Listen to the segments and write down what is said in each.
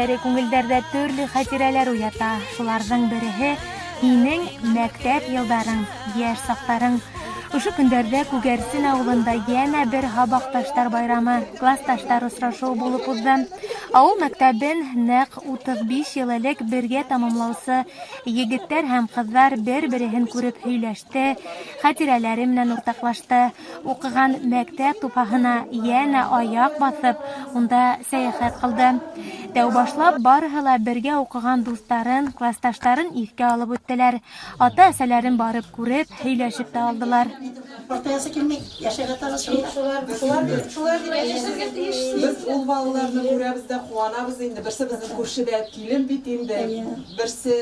көндәре күңелдәрҙә төрлө хәтирәләр уята. Шуларҙың береһе һинең мәктәп йылдарың, йәш саҡтарың. Ошо көндәрҙә Күгәрсен ауылында йәнә бер һабаҡташтар байрамы, классташтар осрашыуы булып уҙҙы. Ауыл мәктәбен нәҡ 35 йыл элек бергә тамамлаусы егеттәр һәм ҡыҙҙар бер-береһен күреп һөйләште, хәтирәләре менән уртаҡлашты. Уҡыған мәктәп тупһаһына йәнә аяҡ баҫып, унда сәйәхәт ҡылды. Тәү башлап барыһы ла бергә уҡыған дуҫтарын, классташтарын иҫкә алып үттеләр. Ата-әсәләрен барып күреп, һөйләшеп тә алдылар. Ҡартаяһы килмәй, йәшәгә тағы шунда. Шулар дип йәшәргә тейешбеҙ. Беҙ ул балаларны күрәбеҙ ҙә ҡыуанабыҙ инде. Берсе беҙҙең күршедә килен бит инде, берсе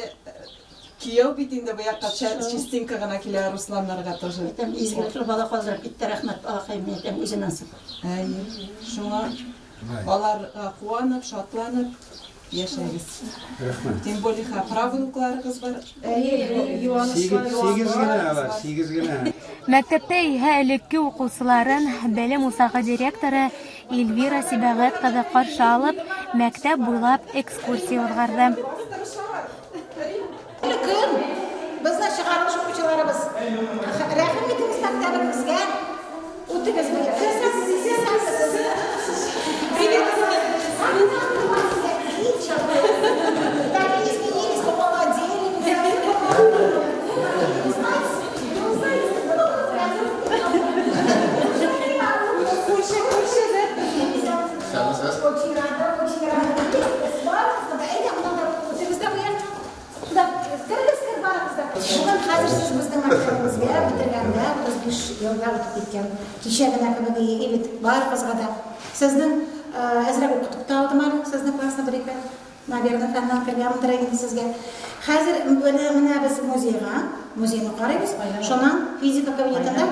кейәү бит инде, был яҡҡа частенько ғына килә Русланнарға тоже. Әйтәм, изгелекле бала ҡалдырып китте, рәхмәт, Аллаҡайым, әйтәм, үзенән соң. Әйе, шуңа аларға ҡыуанып, шатланып йәшәгеҙ. Тем более правнукларығыҙ бар. Сигеҙ генә алар, сигеҙ генә. Мәктәптә иһә элекке уҡыусыларын белем усағы директоры Эльвира Сибәғәт ҡыҙы ҡаршы алып, мәктәп буйлап экскурсия уҙғарҙы. Көн, беҙҙең сығарылыш уҡыусыларыбыҙ. Рәхим итегеҙ мәктәбебеҙгә. Үтегеҙ. Так изменились, помолодели. Очень рада, очень рада. Барығыҙҙы да, әйҙә, мында үтегеҙ ҙә буян. Керегеҙ, кер барығыҙ ҙа. Бөгөн хәҙер һеҙ беҙҙең мәктәбебеҙгә бөтөргәндә 35 йылдар үтеп киткән. Кисә генә кебек ине бит барығыҙға ҙа. Һеҙҙең әҙерәк уҡытып та алдым әле, һеҙҙең класста бер ике, наверное, фәннән кергәнмендер инде һеҙгә. Хәҙер менә беҙ музейға, музейны ҡарайбыҙ. Шунан физика кабинетында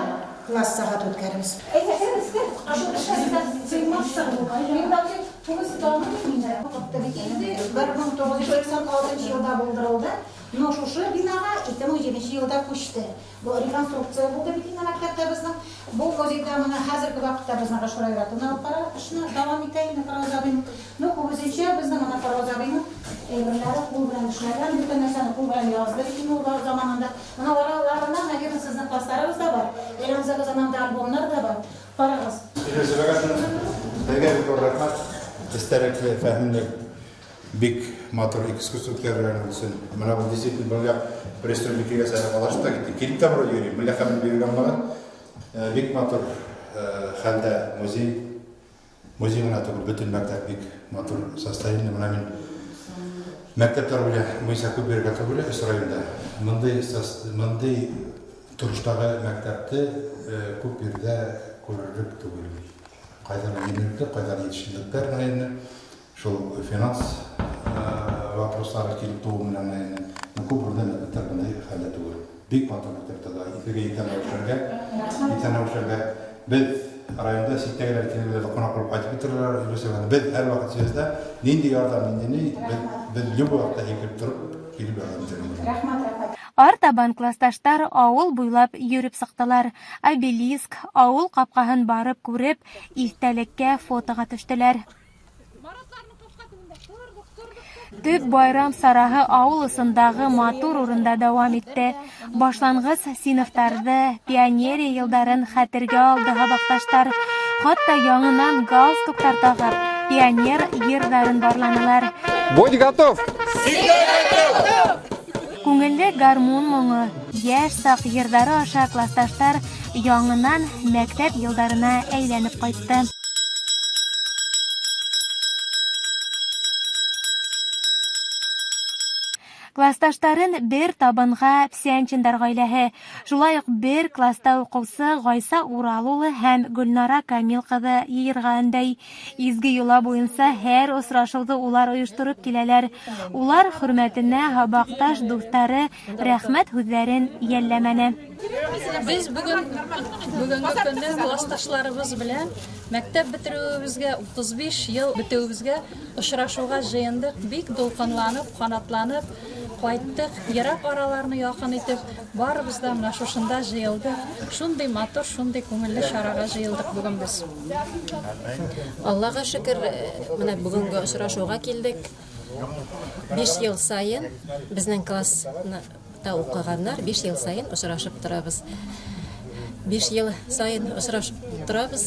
класс сәғәте үткәрәбеҙ. Әйҙә, керегеҙ, кер. 1986 йылда булдырылды. Но шушы бинаға 2007 йылда күсте. Был реконструкция булды бит инде мәктәптә беҙҙең. Был музейҙа мына хәҙерге ваҡытта беҙҙең Ғашура Айратовна алып бара, эшне дауам итә инде Фараз абыйның. Ну, күбесенсә беҙҙең мына Фараз абыйның әйберләре ҡул белән эшләгән, бөтә нәрсәне ҡул белән язды бит инде ул заманында. Мына араларында, наверное, һеҙҙең класстарығыҙ ҙа бар. Әйләнсәгеҙ ананда альбомдар ҙа бар. Ҡарағыҙ. Беҙгә бик ҙур рәхмәт. Эстәлекле, фәһемле, бик матур экскурсия үткәргән өсөн. Мына был действительно был яҡ республикаға сәйәхәт алашты да китте. Килеп тә вроде йөрөйм. Был яҡҡа менеп йөрөгән бала. Бик матур хәлдә музей. Музей гына түгел, бөтөн мәктәп бик матур состояние. Мына мин мәктәптәр белән буйынса күп йөрергә тура килә Өс районда. Мындай тороштағы мәктәпте күп ерҙә күрерлек түгел. Ҡайҙан емерелде, ҡайҙан етешһеҙлектәр районы, шул финанс вопростары килеп тыуыу менән районы. Күп урында мәктәптәр бындай хәлдә түгел. Бик матур мәктәптәр ҙә, иртәгә иртән эшләргә. Беҙ районда ситтәгеләр киләләр, ҡунаҡ булып ҡайтып китәләр, Илүсә. Беҙ һәр ваҡыт связьда, ниндәй ярҙам, ниндәй ни, беҙ любой ваҡытта һикереп тороп килеп ярҙам итәргә мөмкин. Рәхмәт, рәхмәт. Артабан классташтар ауыл буйлап йөрөп сыҡтылар. Обелиск, ауыл ҡапҡаһын барып күреп, иҫтәлеккә фотоға төштөләр. Төп байрам сараһы ауыл осондағы матур урында дауам итте. Башланғыс синыфтарҙы, пионерия йылдарын хәтергә алды һабаҡташтар. Хатта яңынан галстуктар тағып, пионер йырҙарын барланылар. Будь готов! Күңелле гармун моңо, йәш саҡ йырҙары аша классташтар яңынан мәктәп йылдарына әйләнеп ҡайтты. Классташтарын бер табынға Псянчиндар ғаиләһе, шулай уҡ бер класста уҡыусы Ғайса Урал улы һәм Гөлнара Камил ҡыҙы йыйырға өндәй. Изге йола буйынса һәр осрашыуҙы улар ойоштороп киләләр. Улар хөрмәтенә һабаҡташ дуҫтары рәхмәт һүҙҙәрен йәлләмәне. Беҙ бөгөнгө көндә классташларыбыҙ белән мәктәп бөтөрөүебеҙгә, 35 йыл бөтөүебеҙгә осрашыуға йыйындыҡ. Бик тулҡынланып, ҡанатланып ҡайттыҡ. Йыраҡ араларны яҡын итеп, барыбыҙ ҙа мына шушында йыйылдыҡ. Шундай матур, шундай күңелле сараға йыйылдыҡ бөгөн беҙ. Аллаға шөкөр, мына бөгөнгө осрашыуға килдек. 5 ел сайын безнең класста укыганнар 5 ел сайын очрашып торабыз. 5 ел сайын очрашып торабыз.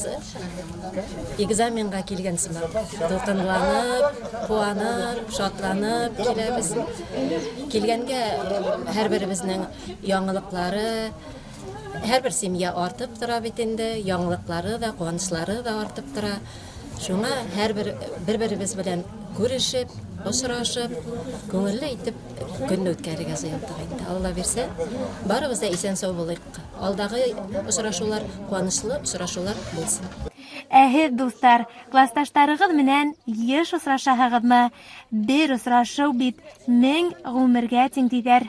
Экзаменга килгән сыман. Дулкынланып, куанып, шатланып киләбез. Килгәнгә һәрберебезнең яңалыклары, һәрбер семья артып тора бит инде, яңалыклары да, куанычлары да артып тора. Шуңа һәрбер бер-беребез белән күрешеп, очрашып, күңелле итеп көнне үткәрергә җыелдык инде. Алла бирсә, барыбыз да исән-сау булыйк. Алдагы очрашулар куанычлы очрашулар булсын. Ә һеҙ, дуҫтар, класташтарығыҙ менән йыш осрашаһығыҙмы? Бер осрашыу бит 1000 ғүмергә тиң тиҙәр.